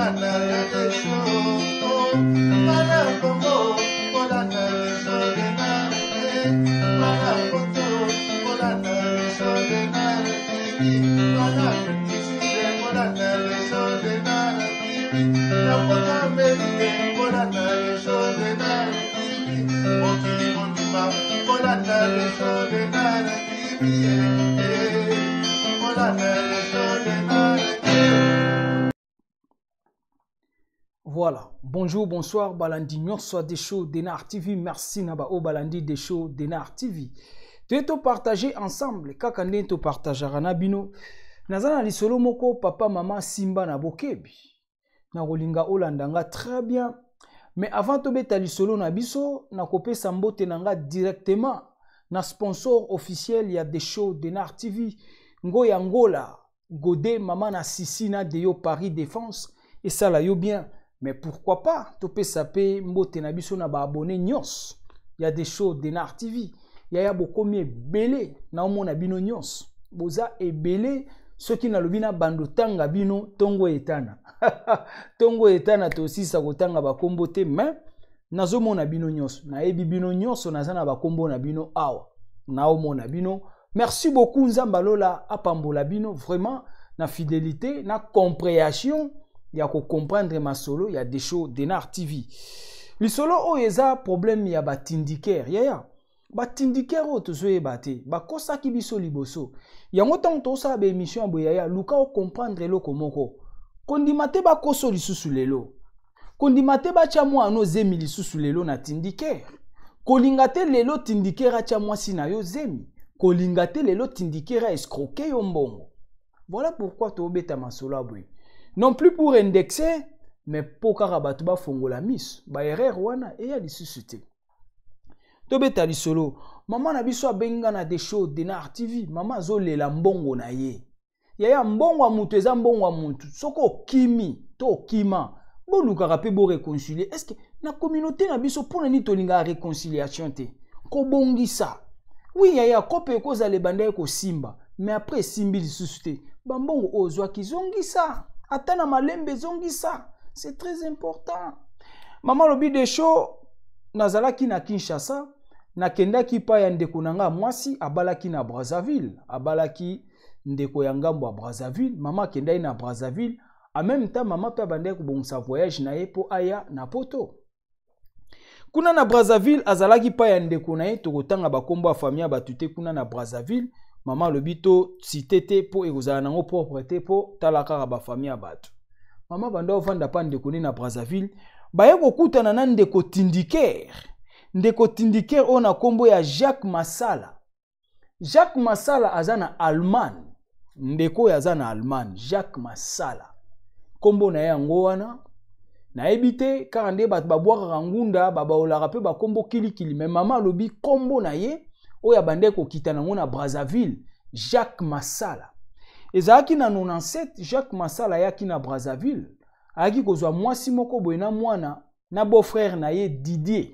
Bolanda ya Desho, bana Congo, bolanda Desho Denard, bana Poto, bolanda Desho Denard TV, bana Afrique, bolanda Desho Denard TV, na Poto Amerique, bolanda Desho Denard TV, mokili mobimba, bolanda Desho Denard TV, bolanda Desho Denard TV. Voilà. Bonjour, bonsoir, Balandi nyonso Desho Denard TV. Merci na ba o Balandi Desho Denard TV. Toye to partager ensemble kaka nde to partageaka na bino. Naza na lisolo moko papa mama Simba na bokebi. Na kolinga olanda nga très bien. Mais avant tobeta lisolo na biso, nakopesa mbote na nga directement na sponsor officiel ya Desho Denard TV, Ngoya Ngola. Gode mama na Sisi na Deyo Paris Défense esala yo bien, mais pourquoi pas topesa pe mbote na biso na ba abonné nyonso ya Desho Denard TV. Yaya bokomi ebele na omona bino nyonso boza ebele, soki nalobi na bando tanga bino tongo etana tongo etana tosisa kotanga bakombo te, mais nazomona bino nyonso, nayebi bino nyonso, naza na bakombo na bino awa, naomona bino. Merci beaucoup, Nzambe alola apambola bino vraiment na fidélité na compréhension ya ko comprendre masolo ya Desho Denard TV. Lisolo oyo eza problème ya batindiker. Yaya, batindiker oyo tozoyeba te, bakosaki biso liboso. Yango ntango tozosala ba émission ya boye, yaya, luka o comprendre eloko moko. Kondima te bakoso lisusu lelo. Kondima te batya mwana zemi lisusu lelo na tindiker. Kolinga te lelo tindiker atya mwasi na yo zemi. Kolinga te lelo tindiker a escroquer yo mbongo. Voilà pourquoi tobeta masolo ya boye. Non plus pour indexer, mais po kaka bato bafongola miso. Ba erreur wana eya lisusu te. Tobeta lisolo. Mama na biso abengi na Desho Denard TV. Mama azolela mbongo na ye. Yaya, mbongo ya mutu eza mbongo ya mutu. Soki okimi to okima, bolukaka mpe boréconcilier. Est-ce que na communauté na biso mpona nini tolingaka réconciliation te? Kobongisa. Oui, yaya, kope ekozala ebanda ekosimba, mais après esimbi lisusu te. Bambongo oyo ozwaki zongisa, ata na malembe zongisa. C'est très important. Mama lobi Desho, nazalaki na Kinshasa, nakendaki pa ya ndeko na nga mwasi abalaki na Brazzaville, abalaki ndeko ya ngambo ya Brazzaville. Mama akendaki na Brazzaville, en même temps mama mpe abandaki kobongisa voyage na ye mpo aya na poto. Kuna na Brazzaville azalaki pa ya ndeko na ye, tokotanga bakombo ya famille ya bato te. Kuna na Brazzaville mama alobi to cité te mpo ekozala nango propre te, mpo tala kaka bafamille ya bato. Mama banda ovanda pa ndeko ne na Brazzaville, baye kokutana na ndeko Tindiker. Ndeko Tindiker oyo na kombo ya Jacques Masala. Jacques Masala aza na Allemagne. Ndeko oyo aza na Allemagne, Jacques Masala. Kombo na ye yango wana. Nayebi te kaka nde bato babwakaka ngunda, babaolaka mpe bakombo kilikili, mais mama alobi kombo na ye oyo abandaki kokita nango na Brazzaville, Jacques Masala. Ezalaki na 97, Jacques Masala ayaki na Brazzaville, ayaki kozwa mwasi moko boye na mwana na beau-frère na ye Didier.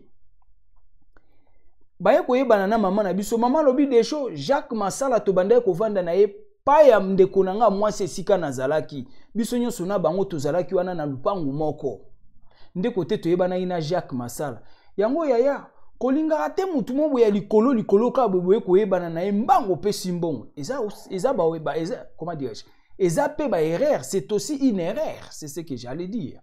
Baye koyebana na mama na biso. Mama alobi Desho, Jacques Masala tobandaki kovanda na ye pa ya ndeko na nga mwasi esika nazalaki. Biso nyonso na bango tozalaki wana na lupangu moko. Ndeko te toyebanaki na Jacques Masala. Yango yaya, kolingaka te mutu moko ya likolo likolo kaka boye boye koyebana na ye mbango opesi mbongo. Eza, eza ba, ba, eza, comment dirais-je? Eza pe ba erreur, c'est aussi une erreur, c'est ce que j'allais dire.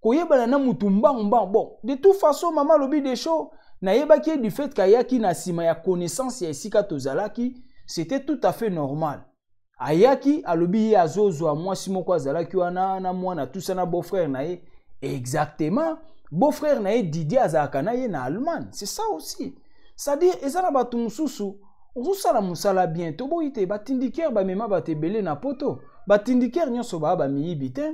Koyebana na mutu mbangu mbangu. Bon, de toute façon mama alobi Desho, nayebaki ye du fait kayaki na sima ya connaissance ya esika tozalaki, c'était tout à fait normal. Ayaki alobi ye azozwa mwasi moko azalaki wana na mwana tout ça na beau-frère na ye. Exactement, beau-frère na ye Didier azalaka na ye na Allemagne, c'est ça aussi. C'est-à-dire eza na bato mosusu ozosala mosala bien, toboyi te, batindiker bamema bato ebele na poto, batindiker nyonso baa bamiyibi te,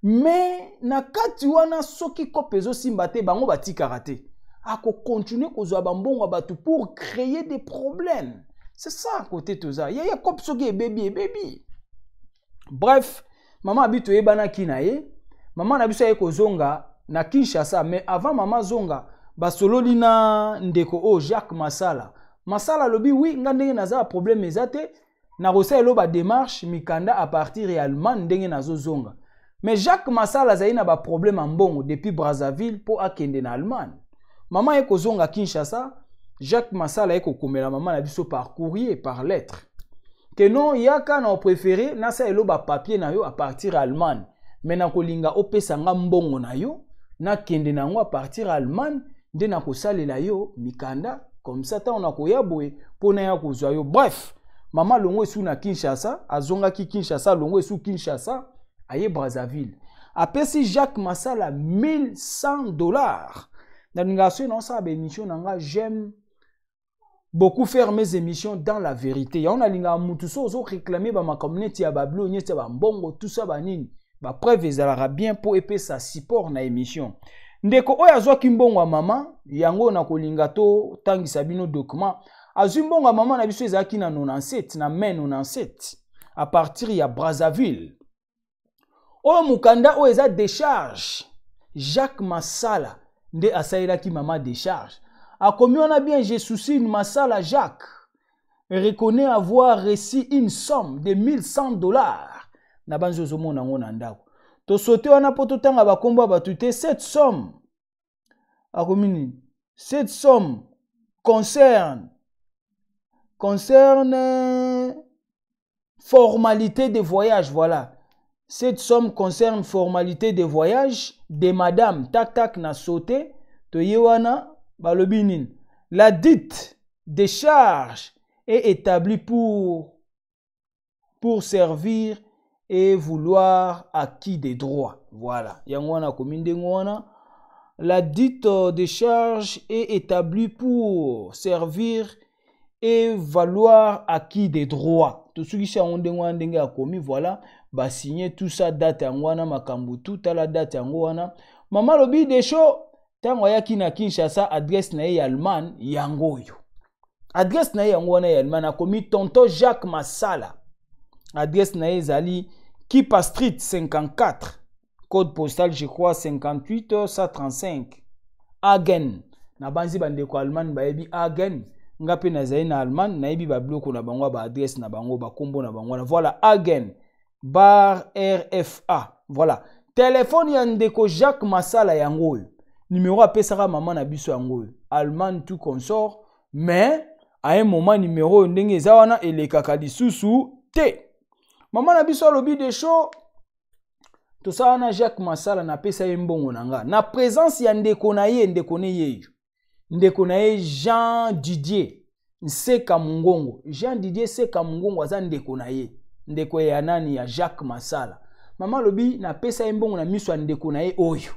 mais na kati wana soki kope ezosimba te bango batikaka te, akokontinue kozwa bambongo ya bato pour créer des problèmes. C'est ça côté toza yaya kope soki ebebi ebebi. Bref, mama abi toyebanaki na ye, mama na biso aye kozonga na Kinshasa, mais avant mama zonga basololi na ndeko oyo Jacques Masala. Masala alobi oui, nga ndenge naza ba problème eza te, nakosala elo ba démarche mikanda à partir ya Allemagne ndenge nazozonga. Mais Jacques Masala azali na baproblème ya mbongo depuis Brazzaville mpo akende na Allemagne. Mama ye kozonga Kinshasa, Jacques Masala ye kokomela mama na biso par courrier, par lettre, ke non, yaka na opréféré nasalela bapapier na yo à partir ya Allemagne, mais nakolinga opesa nga mbongo na yo, nakende na yango à partir ya Allemagne, nde nakosalela yo mikanda, comme ça ntango nakoya boye mpo naya kozwa yo. Bref, mama longo esu na Kinshasa, azongaki Kinshasa, longo esu Kinshasa, aye Brazzaville, apesi Jacques Masala 1100 $. Nalingaka soki naosala baémission na nga, j'aime beaucoup faire mes émissions dans la vérité. Yango nalingaka mutu so ozoréclame bamakambo neti ya bablo, neti ya bambongo, tout ça, banini, bapreuve ezalaka bien mpo epesa support na émission. Ndeko oyo azwaki mbongo ya mama yango, na kolinga totangisa bino document. Azwi mbongo ya mama na biso, ezalaki na 97, na mai 97, à partir ya Brazzaville. Oyo mokanda oyo eza décharge. Jacques Masala nde asalelaki mama décharge. Akomi wana bien: "Je soussigné Masala Jacques reconnaît avoir reçu une somme de 1100 $." Na banzi ozomona yango na ndako. Tosote wana mpo totanga bakombo ya bato te. Cette somme, akomi nini, cette somme concerne formalité de voyage. Voilà, cette somme concerne formalité de voyage de madame tak tak. Na sauté, toye wana balobi nini? La dite décharge est établie pour servir et valoir acquis des droits. Voilà, yango wana akomi ndenge wana: la dite décharge est établie pour servir et valoir acquis des droits. Tosukisi yango ndenge wana, ndenge akomi. Voilà, basigne tout ça, date yango wana, makambo tu. Tala date yango wana. Mama alobi desho, ntango ayaki na Kinshasa, adresse na ye ya Allemagne yango oyo. Adresse na ye yango wana ya Allemagne. Akomi tonton Jacques Masala, adresse na ye ezali Kipa Street 54, code postal, je crois, 58 135, Hagen. Na banzi bandeko Allemagne bayebi Hagen. Nga mpe nazali na Allemagne, nayebi babiloko na bango, baadresse na bango, bakombo na bango wana. Voilà, Hagen bar RFA. Voilà telefone ya ndeko Jacques Masala yango oyo, numéro apesaka mama na biso yango oyo, Allemagne, tout consort. Mais à un moment, numéro oyo ndenge eza wana elekaka lisusu te. Mama na biso alobi desho, tosala na Jacques Masala, napesa ye mbongo na nga na présence ya ndeko na ye, ndeko ne yeyo, ndeko na ye Jean Didier Nseka Mungongo. Jean Didier Seka Mungongo aza ndeko na ye, ndeko ya nani? Ya Jacques Masala. Mama alobi napesa ye mbongo na miso ya ndeko na ye oyo,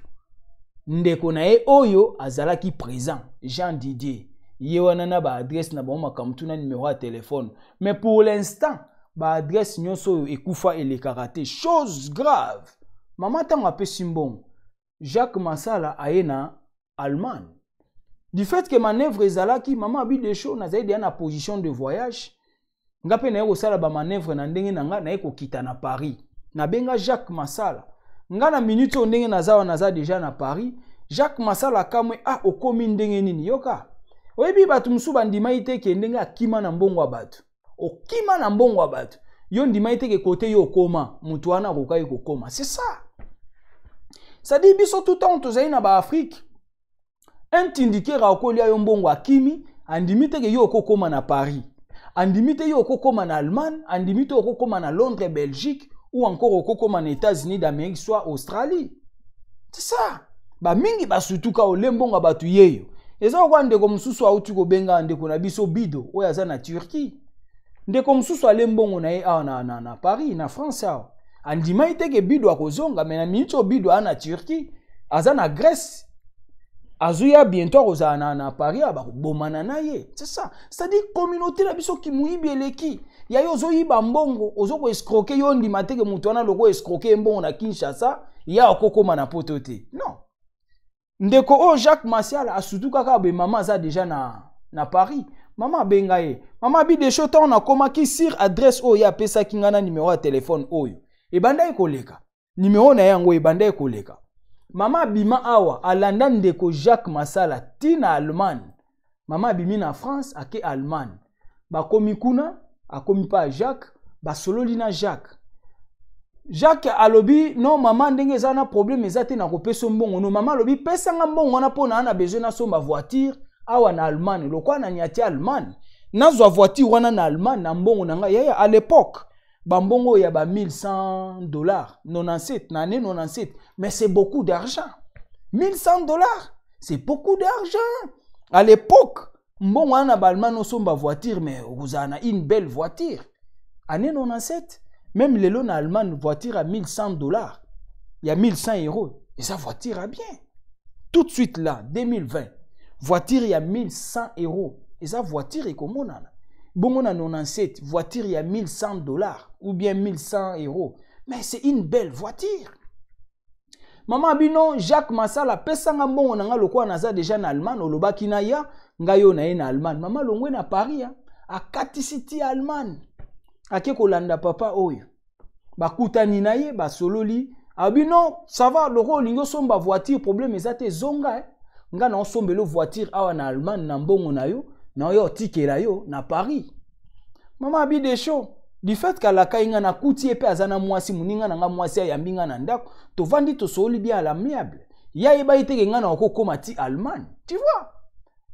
ndeko na ye oyo azalaki présent, Jean Didier ye wana, na baadresse na bango, makambo tuna, numéro ya telefone. Mais pour l'instant, baadresse nyonso oyo ekufa, elekaka te. Chose grave, mama ntango apesi mbongo Jacques Masala, aye na Allemagne, du fait que manœuvre ezalaki, mama abi desho, nazali deya na position de voyage, nga mpe naye kosala bamanœuvre na ndenge na nga, naye kokita na Paris, nabenga Jacques Masala: nga na minute oyo ndenge naza wana, naza deja na Paris. Jacques Masala akamwe: ah, okomi ndenge nini? Yoka, oyebi bato mosusu bandimai te ke ndenge akima na mbongo ya bato, okima na mbongo ya bato, yo ndimai te ke kote yo okoma, moto wana akokaki kokoma. C'est ça, c'est-à-dire biso tout temps tozali na baAfrike, intindikera okolia yo mbongo, akimi, andimi te ke yo okokóma na Paris, andimi te yo okokóma na Allemagne, andimi te okokóma na Londres, Belgique, ou encore okokóma na États-Unis d'Amérique, soit Australie. C'est ça, bamingi basutuka ole mbongo ya bato yeyo. Eza kokwa ndeko mosusu auti kobenga, ndeko na biso Bido oyo aza na Turquie. Ndeko mosusu ale mbongo na ye awa na Paris, na France awa, andimai te ke Bido akozonga. Me na miniti oyo Bido aza na Turquie, aza na Grèce, azoya bientôt akozala na Paris awa, bakobomana na ye. C'est ça, c'est-à-dire communauté na biso kimuyibi eleki. Ya yo ozoyiba mbongo, ozokoescroquer, yo ondima te ke moto wana loko escroquer ye mbongo na Kinshasa, ya akokóma na Poto te. Non, ndeko oyo Jacques Masiala asutu kaka boye, mama aza deja na Paris. Mama abenga ye, mama abi desho, ntango nakomaki sur adresse oyo ye apesaki ngai na nimero ya telefone oyo, ebandaki koleka nimero na ye yango ebandaki koleka. Mama abima awa, alanda ndeko Jacques Masala ntina Allemagne. Mama abimi na France, ake Allemagne, bakomi kuna, akomi mpa Jacques, basololi na Jacques. Jacques alobi non mama, ndenge eza na problème eza te, nakopesa mbongo. No, mama alobi pesanga mbongo wana mpo na na besoin nasomba voiture awa na Allemagne, lokola na nyati Allemagne, nazwa voiture wana na Allemagne na mbongo na ngai. Yaya, à l'époque bambongo oyo ya ba 1100 $, 97, na année 97, mais c'est beaucoup d'argent. 1100 $, c'est beaucoup d'argent à l'époque. Mbongo wana na baallemagne osomba voiture, mais okozala na une belle voiture. Année 97, même lelo na Allemagne, voiture à 1100 $, ya 1100 €, eza voiture ya bien. Tout de suite là, 2020, voiture ya 1100 €, eza voiture ekomonana bongo. Na 97, voiture ya 1100 $ ou bien 1100 €, mais c'est une belle voiture. Mama bino Jacques Masala apesanga mbongo na nga lokola naza déjà na Allemagne, olobaki na ya ngai oyo na ye na Allemagne. Mama longwe na Paris, akatisi ti Allemagne, ake kolanda papa oyo, bakutani na ye, basololi. Abi non, ça va, lokola olingi osomba voiture, problème eza te, zonga, eh. Nga na osombela voiture awa na Allemagne na mbongo na yo, na oyo otikela yo na Paris. Mama abi Desho, du fait kalakai nga nakuti ye mpe aza na mwasi, moninga na nga mwasi ayambi nga na ndako, tovandi, tosoli bien à l'amiable. Ye ayeba teke nga na okokóma ti Allemagne. Tu vois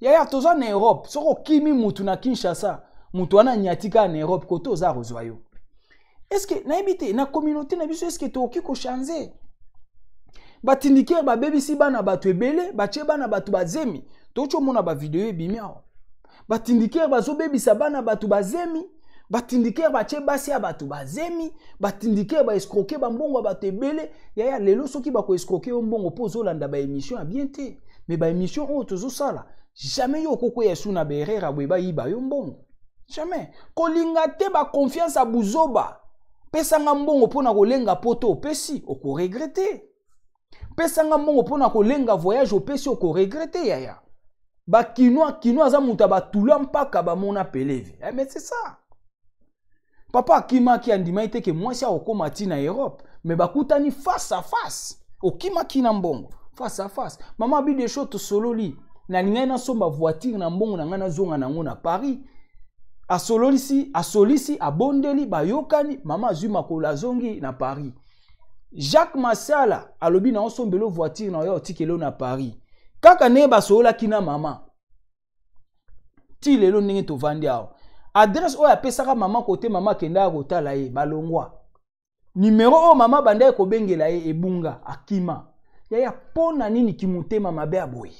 yaya, toza na Europe. Soki okimi mutu na Kinshasa, mutu wana anyati kaka na Europe kote oza kozwa yo. Est-ce nayebi te na communauté na biso, est-ce tokoki kochanger? Batindikere babebisi bana bato ebele, batie bana bato bazemi. Toki omona bavideo ebimi awa, batindikere bazobebisa bana bato bazemi, batindikere batie basi ya bato bazemi, batindikere baescroquer bambongo ya bato ebele. Yaya, lelo soki bakoescroquer yo mbongo mpo ozolanda baémission ya bien te, mais baémission oyo tozosala, jamais yo okokwea su na baerreur ya boye bayiba yo mbongo. Jamais kolinga te baconfiance ya buzoba. Pesanga mbongo mpona kolenga poto, opesi, okoregretter. Pesanga mbongo mpona kolenga voyage, opesi, okoregretter. Yaya, bakinois, kinois aza moto ya batula mpaka bamona peleve, eh, mais c'est ça. Papa akimaki, andimaki te ke mwasi akokóma ti na Europe, mais bakutani face à face. Okimaki na mbongo, face à face. Mama abi Desho, tosololi, nalingai nasomba voiture na mbongo na ngai, nazonga nango na Paris. Asololisi, asolisi, abondeli, bayokani. Mama azwi makolo, azongi na Paris. Jacques Masala alobi na osombela voiture na yo, otikeli na Paris, kaka ndenge basololaki na mama. Ti lelo ndenge tovandi awa, adresse oyo apesaka mama kote mama akendaka kotala ye, balongwa. Nimero oyo mama bandaki kobengela ye ebunga, akima. Yaya, mpo na nini kimotema mabe ya boye?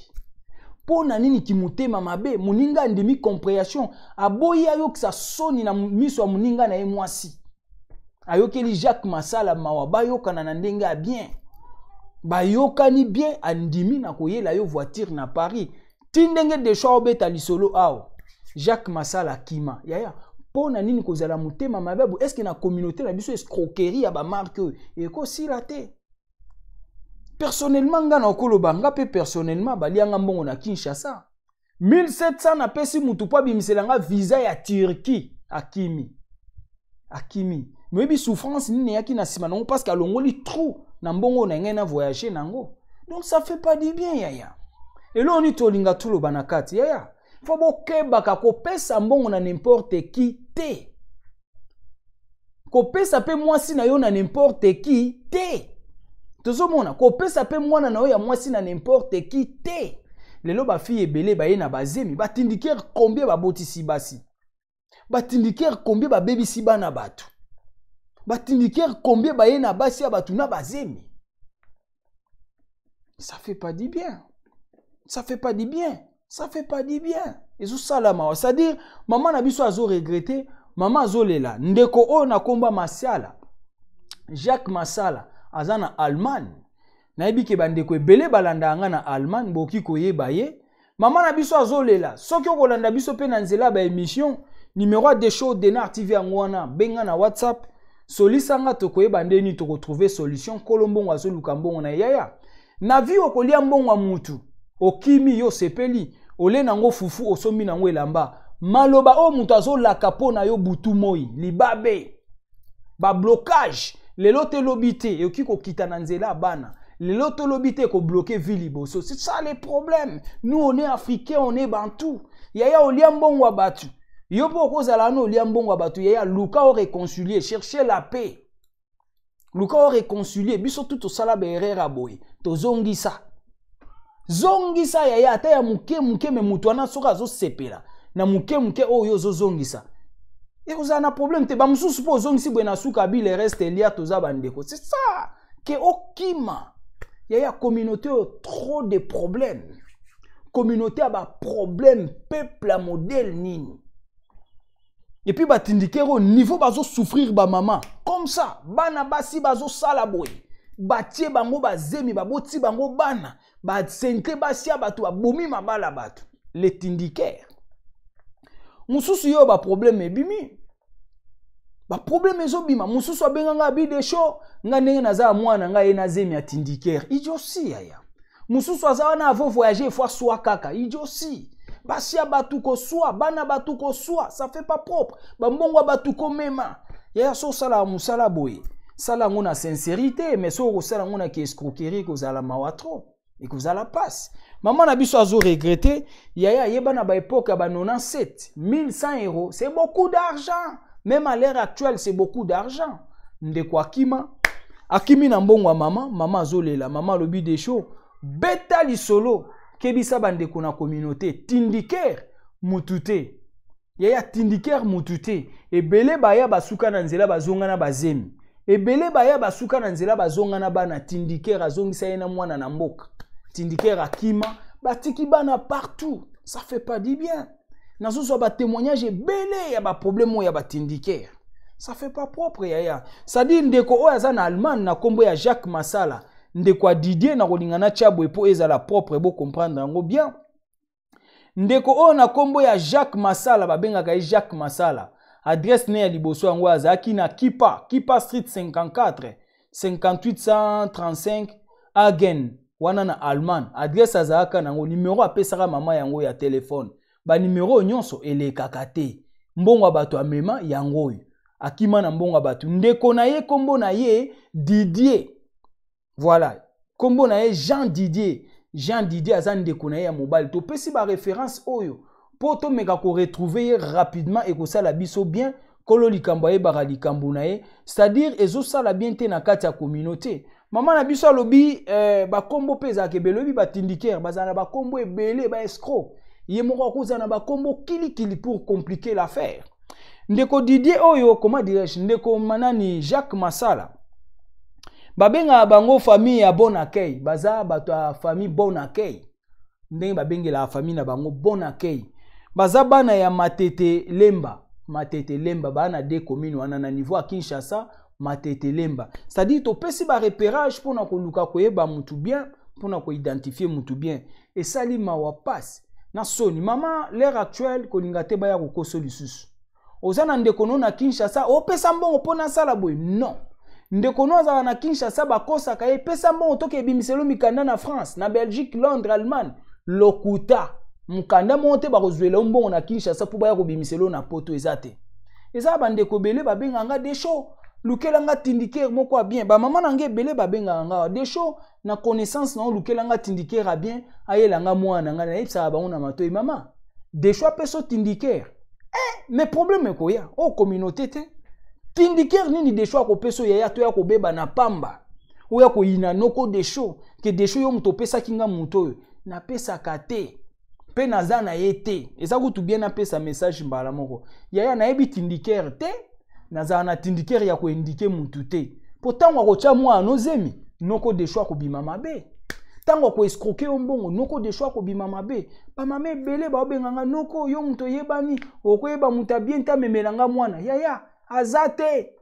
Mpo na nini kimotema mabe? Moninga andimi compréhension, aboyi ayokisa soni na miso ya moninga na ye mwasi. Ayokeli Jacques Masala mawa, bayokana na ndenge ya bien, bayokani bien, andimi na koyela yo voiture na Paris. Ti ndenge Desho obeta lisolo awa, Jacques Masala akima. Yaya, mpo na nini kozala motema mabe boye? Est-ce na communauté na biso escroquerie ya bamarke oyo ekosila te? Personnellement, nga na okoloba, nga mpe personnellement balianga mbongo na Kinshasa, 1700 napesi mutu mpo abimisela nga visa ya Turquie. Akimi, akimi. Moyebi souffrance nini eyaki na nsima nango, parce que alongoli trou na mbongo na ngai na voyage nango. Donc ça fait pas du bien. Yaya, eloko nini tolinga toloba na kati? Yaya, faut bokebaka kopesa mbongo na n'importe qui te, kopesa mpe mwasi na yo na n'importe qui te. Tozomona kopesa mpe mwana na yo ya mwasi na n'importe qui te. Lelo bafille ebele baye na bazemi, batindikere combien babotisi basi, batindikere combien babebisi bana bato, batindikere combien baye na basi ya bato na bazemi. Ça fait pas du bien, ça fait pas du bien, ça fait pas du bien. Ezosalama, c'est-à-dire mama na biso azoregretter, mama azolela. Ndeko oyo na komba Masala, Jacques Masala, aza na Allemagne. Nayebi ke bandeko ebele balandaka nga na Allemagne, bokoki koyeba ye. Mama na biso azolela. Soki okolanda biso mpe na nzela ya baémission, numéro ya Desho Denar TV yango wana, benga na WhatsApp, solisanga, tokoyeba ndeni tokotrouver solution. Nkolo mbongo azoluka mbongo na ye. Yaya, na vie okolia mbongo ya mutu, okimi, yo osepeli, ole nango fufu, osombi nango elamba. Maloba oyo moto azolaka mpo na yo butu moi, libabe, bablocage, lelo te lobi te, ekoki kokita na nzela ya bana. Lelo tolobi te, ekobloquer vie liboso. C'est ça les problèmes. Nous, on est africain, on est bantou. Yaya, olia mbongo ya bato, yo mpo okozala wana olia mbongo ya bato. Yaya, luka oréconcilier, chercher la paix. Luka oreconcilie biso tu tosala baerreur ya boye, tozongisa zongisa yaya, ata ya moke moke. Me moto wana soki azosepela na moke moke oyo ozozongisa, ekozala na problème te. Bamosusu mpo ozongisi boye na suka bile reste elia, toza bandeko. C'est ça ke okima yaya. Communauté oyo, trop de problème, communauté ya baproblème, peuple ya modèle nini? Et puis batindikere oyo, niveau bazosouffrir, bamama comme ça, bana basi bazosala boye, batie bango bazemi, baboti bango bana, basenke basi ya bato, babomi mabala bato. Le tindikere mosusu yo, baproblème ebimi, baproblème ezobima. Mosusu abenganga abi Desho, nga ndenge naza ya mwana ngai ye na zemi ya tindikere. Idiosi yaya. Mosusu aza wana, avo voyage efo aswa kaka. Idiosi, basi ya bato koswa, bana bato koswa, ça fait pas propre. Bambongo ya bato komema yaya. So osalaka mosala boye, sala yango na sincérité, mais soki okosala yango na kiescroquerie, ekozala mawa trop, ekozala pasi. Mama na biso azoregrete yaya. Ayeba na baépoque ya ba 97, 1100 euros, c'est beaucoup d'argent. Même à l'heure actuelle, c'est beaucoup d'argent. Ndeko akima, akimi na mbongo ya mama. Mama azolela. Mama alobi: Desho, beta lisolo, kebisa bandeko na communauté, tindikere mutu te yaya, tindikere mutu te. Ebele baya basuka na nzela, bazonga na bazemi. Ebele baya basuka na nzela, bazonga na bana. Tindikere azongisa ye na mwana na mboka. Tindikere akima, batiki bana partout, ça fait pas du bien. Nazozwa batémoignage ebele ya baproblème oyo ya batindikere, ça fait pas propre yaya. C'est-à-dire ndeko oyo aza na Allemagne na nkombo ya Jacques Masala, ndeko ya Didier, na kolinga natia boye mpo ezala propre, bocomprendre yango bien. Ndeko oyo na nkombo ya Jacques Masala, babengaka ye Jacques Masala, adresse ne ya liboso yango azalaki na Kipa, Kipa Street 54, 5835 Hagen, wana na Allemagne. Adresse azalaka nango, numero apesaka mama yango ya telefone, banimero oyo nyonso elekaka te. Mbongo ya bato amema yango oyo, akima na mbongo ya bato. Ndeko na ye, nkombo na ye Didier, voilà, nkombo na ye Jean Didier. Jean Didier aza ndeko na ye ya mobali. Topesi baréférence oyo mpo tomeka koretrouve ye rapidement, ekosala biso bien. Nkolo likambo ayebaka likambo na ye. C'est-à-dire ezosala bien te na kati ya communauté. Mama na biso alobi bakombo mpe ezalaka ebele. Oyebi batindikere bazala na bakombo ebele, baescroc. Ye moko akozala na bakombo kilikili pour compliquer l'affaire. Ndeko Didier oyo, comment dirais-je, ndeko manani Jacques Masala, babengaka bango famille ya Bon Accueil. Baza bato ya famille Bon Accueil, ndenge babengelaka famille na bango Bon Accueil. Baza bana ya Matete Lemba. Matete Lemba, baa na de commune wana na niveau ya Kinshasa, Matete Lemba. C'est-à-dire topesi barepérage mpona koluka koyeba mutu bien, mpona koidentifie mutu bien. Esali mawa, pasi na soni. Mama, l'heure actuelle, kolinga te baya kokoso lisusu. Oza na ndeko no na Kinshasa, opesa mbongo mpo nasala boye, non. Ndeko no azala na Kinshasa, bakosaka ye, pesa mbongo toke ebimiselo mikanda na France, na Belgique, Londres, Allemagne. Lokuta. Mokanda moko te bakozwela yo mbongo na Kinshasa mpo baya kobimiselo na Poto, eza te. Eza bandeko ebele babengaka nga: Desho, lukela nga tindikere moko ya bien. Bamama na nga ebele babengaka nga: Desho, na connaissance na yo, lukela nga tindikere ya bien, ayela nga mwana na ngai. Nayebisaka bango na matoi: mama, Desho apesa tindikere, mais problème ekoya oyo communauté te. Tindikere nini Desho akopesa oyo yaya? Toya kobeba na pamba, oyo akoyina noko Desho ke Desho, yo moto opesaki nga moto oyo. Napesaka te mpe naza na ye te. Eza kutu bien napesa message mbala moko yaya. Nayebi tindikere te, nazala na tindikere ya koindike mutu te, mpo ntango akotya mwana nozemi, noko Desho akobima mabe. Ntango akoescroquer yo mbongo, noko Desho akobima mabe. Bamama ebele baobenganga: noko, yo moto oyebani, okoyeba moto abien te, amemelanga mwana. Yaya, aza te,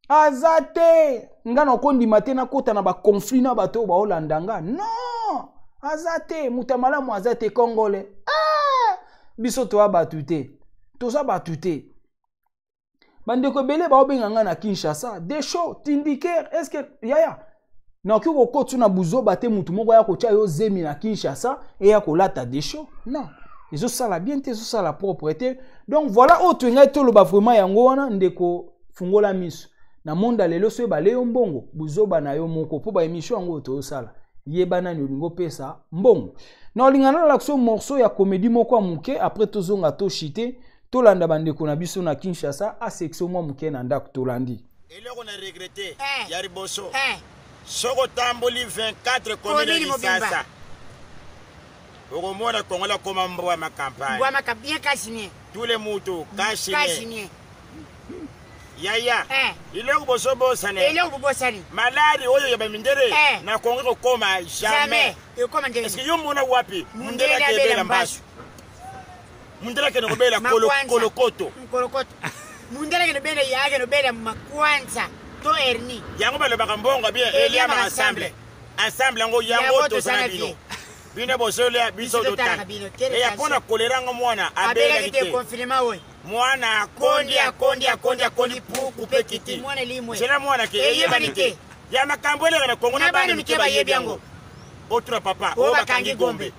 aza te. Nga nakondima te nakota na baconflit na bato oyo baolanda nga. Non, aza te, moto ya malamu aza te. Congolais, ah! Biso toya bato te, toza bato te. Bandeko ebele baobenga nga na Kinshasa: Desho, tindiker, est-ce yaya nakoki kokota na buzoba te? Mutu moko aya kotia yo zemi na Kinshasa, eya kolata Desho, non, ezosala bien te, ezosala propre te. Donc voilà, oyo toyengai toloba vraiment yango wana. Ndeko, fungola miso na monde ya lelo. Soki bale yo mbongo, buzoba na yo moko, mpo baémission yango oyo tozosala, yeba nani olingi opesa mbongo. Na olinga nalakisa morceau ya comédie moko ya moke, après tozonga toshite, tolanda bandeko na biso na Kinshasa, asection mwa moke na ndako tolandi. Eloko na regrete Eh. ya liboso, Eh. soki otamboli 24 commune Commune mobimba. Kisasa, okomona Kongola akoma mbwa makampagne. Mbwa maka bien kasinie. Tule mutu kashine. Kasinie. Yaya, Eh. eloko bozobosana, Eloko bobosani. Malari oyo ya bamindele Eh. na Kongo ekokoma jamais. Jamais. Ekoma ndenge. Est-ce que yo mona wapi mundele Mundele akebela abela mbasu, mundele akende kobela Makwanza. kolokoto? Nkolokoto. Mundele akende bela ya akende bela makwanza to hernie. Yango balobaka mbongo bien Eliamaka eliamaka ensemble ensemble. Yango yango Yango tozala tozala bino vie. Bino bozolia, biso Biso totalaka totala. bino. Quelle Eya tension. mpona kolera ngo mwana abelaki abelaki te te. Confinement oyo. Mwana akondi, akondi, akondi, akondi puku mpe kiti. Mwana limwe. Nzela mwana ke Eyebani te. Ya makambo eleka na Kongo na Na bana bana mike mike bayebi bayebi yango. yango. Otura papa Oyo oyo bakangi bakangi gombe, gombe.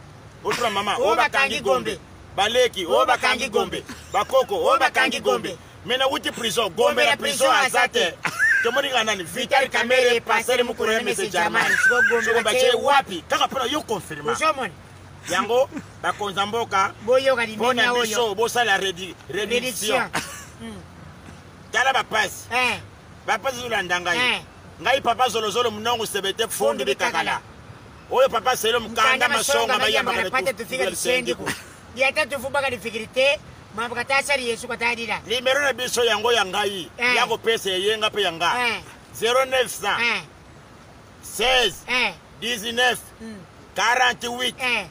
otura mama Oyo oyo bakangi bakangi gombe, gombe. baleki oyo Oyo bakangi bakangi gombe, gombe. bakoko oyo Oyo bakangi bakangi gombe. gombe. Me nawuti prison, gombe na prison aza te. Tomoni kaka nani? Vital Kamere, pasere mokolo ya mese Germani. Sikoyo gombe Soko batie batie wapi kaka mpona yo confirma Ozomona. yango? Bakonza mboka, Boyoka mpona limemia oyo. biso bosala réduction. Réduction. Tala bapasi, Eh. bapasi ezolanda ngai. Eh. Ngai papa Zolozolo munongo sebete fundi Fundi bitakala bitakala. oyo papa Selo mukanda Mukanda masonga masonga bayambaka mayambaka na pata tufika lisendiku. Diata tufubaka difikirite. Mambo katasari Yesu katadila. Nimero na biso yango ya ngai Eh. ya kopesa eyenga mpe ya nga Eh. 0900 Eh. 16 Eh. 19 48. Eh.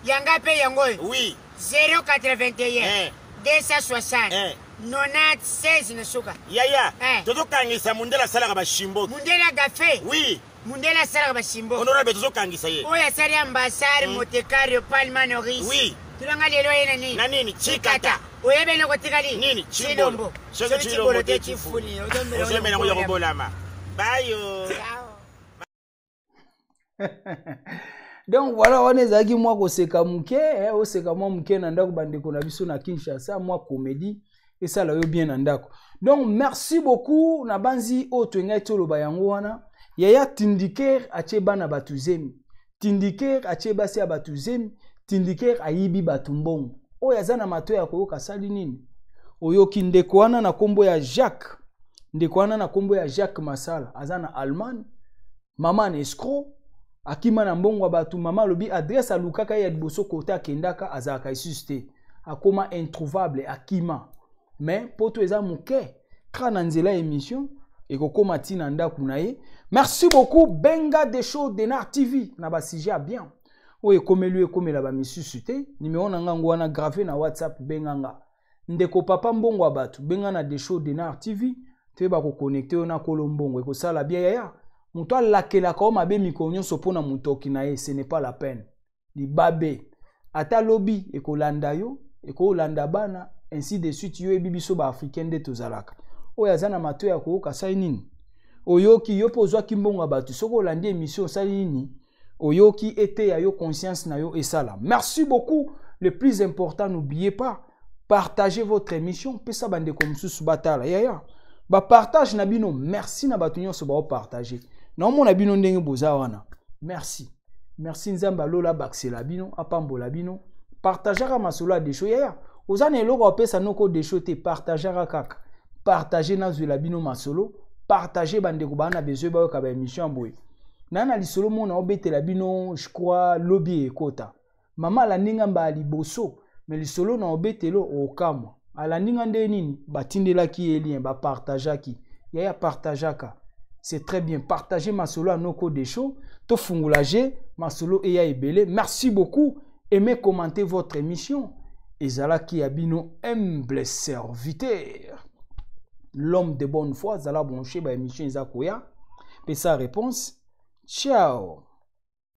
Yanga pe yango oyo. Oui. 081 Eh. 260 Eh. 96 na suka. Yaya, Eh. tozokangisa mundele asalaka bashimboki. Mundele agafe. Oui. Mundele asalaka bashimbo. Honorable, tozokangisa ye. Oyo asali ambasare motekario palma noris. Oui. Tulanga lelo ye na nini? Na nini? Chikata. Oyebi eloko tikali? Nini? Chilombo. Soki Soki Chilombo Chilombo te te chifuni. chifuni. Ozomela ngo ya kobolama bayo. Ciao. Donc voilà, wana ezalaki mwa koseka moke, eh, oseka mwa moke na ndako, bandeko na biso na Kinshasa, mwa comédie esala yo bien na ndako. Donc merci beaucoup na banzi oyo toyengai toloba yango wana. Yaya, tindiker atie bana bato zemi, tindiker atie basi ya bato zemi, tindiker ayibi bato mbongo. Oyo aza na matoi ya koyoka asali nini? Oyoki ndeko wana na nkombo ya Jacques, ndeko wana na nkombo ya Jacques Masala aza na Allemagne. Mama na escroc akima na mbongo ya bato. Mama alobi adresse alukaka ye ya liboso kote akendaka azalaka lisusu te, akoma introuvable, akima. Mais poto eza moke kaka na nzela ya émission ekokóma ntina ndako na ye. Merci beaucoup. Benga de show Denar TV na basujet ya bien oyo ekomeli oyo ekomela bamisusu te. Nimero na ngango wana grave na WhatsApp. Benga nga ndeko papa mbongo ya bato, benga na Deshow Denar TV, toyeba kokonekte yo na kolo mbongo, ekosala bien. Yaya, moto alakelaka yo mabe mikolo nyonso mpo na motoki na ye, ce n'est pas la peine. Libabe ata lobi ekolanda yo, ekolanda bana, ainsi de suite. Yo yebi biso baafricain nde tozalaka. Oyo aza na matoi ya koyoka asali nini? Oyoki yo mpe ozwaki mbongo ya bato. Soki olandi émission, osali nini? Oyoki eteya yo, conscience na yo esala. Merci beaucoup. Le plus important, n'oubliez pas, partagez votre émission, pesa bandeko mosusu batala. Yaya, bapartage na bino, merci na bato nyonso baopartage. Naomona bino ndenge boza wana. Merci, merci. Nzambe alola abakisela bino, apambola bino. Partageaka masolo ya Desho. Yaya, oza na eloko apesa noko Desho te, partageaka kaka, partage, nazwela bino masolo, partage. Bandeko baa na besoin bayoka baémission ya boye. Naa na lisolo mona obetela bino, je crois lobi ekota. Mama alandi nga mbala liboso, me lisolo na obetelo okamwa. Alandi nga nde nini? Batindelaki ye lien, bapartageaki. Yaya, partageaka, c'est très bien. Partage masolo ya noko Desho, tofungola je masolo eya ebele. Merci beaucoup. Aimez, commentez votre émission. Ezalaki ya bino humble serviteur, l'homme de bonne foi. Zala branché, baémission eza koya. Pesa réponse. Ciao.